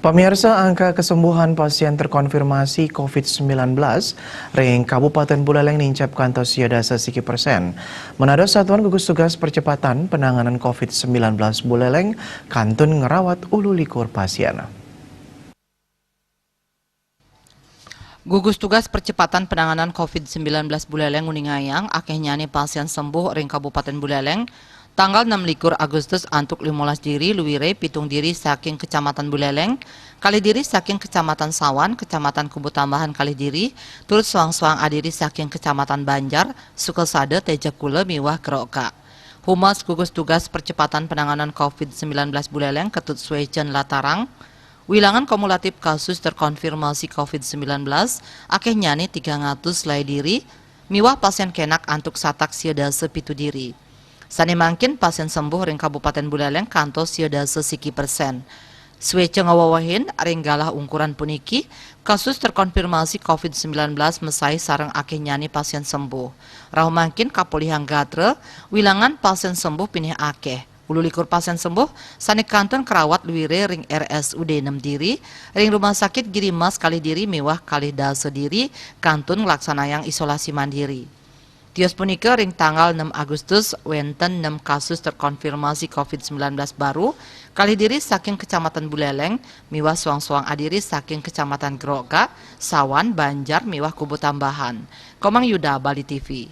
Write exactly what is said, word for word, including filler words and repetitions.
Pamirsa, angka kesembuhan pasien terkonfirmasi covid sembilan belas ring Kabupaten Buleleng nincap kantos sia dasa siki persen. Manado Satuan Gugus Tugas Percepatan Penanganan covid sembilan belas Buleleng kantun ngrawat ulu likur pasien. Gugus Tugas Percepatan Penanganan covid sembilan belas Buleleng nguningayang akéhnyané pasien sembuh ring Kabupaten Buleleng tanggal enam likur Agustus antuk limolas diri, luiré pitung diri saking Kecamatan Buleleng, kalih diri saking Kecamatan Sawan, Kecamatan Kubutambahan kalih diri, turut soang-soang adiri saking Kecamatan Banjar, Sukasada, Tejakula miwah Geroka. Humas Gugus Tugas Percepatan Penanganan covid sembilan belas Buleleng, Ketut Swecen Latarang, wilangan kumulatif kasus terkonfirmasi covid sembilan belas akéhnyané tigang atus lai diri, miwah pasien kénak antuk satak sia dasa pitu diri. Sané mangkin pasien sembuh ring Kabupaten Buleleng kantos sia dasa siki persen. Swecen ngawewehin, ring galah ungkuran puniki, kasus terkonfirmasi covid sembilan belas mesai sareng akéhnyané pasien sembuh. Rauh mangkin kapolihang gatra, wilangan pasien sembuh pinih akéh. Ulu likur pasien sembuh sané kantun karawat luiré ring R S U D enam diri, ring Rumah Sakit Giri Mas kalih diri miwah kalih dasa diri kantun nglaksanayang isolasi mandiri. Tios punika, ring tanggal enam Agustus wénten enam kasus terkonfirmasi covid sembilan belas baru, kalih diri saking Kecamatan Buleleng miwah soang-soang adiri saking Kecamatan Geroka, Sawan, Banjar miwah Kubutambahan. Komang Yuda, Bali T V.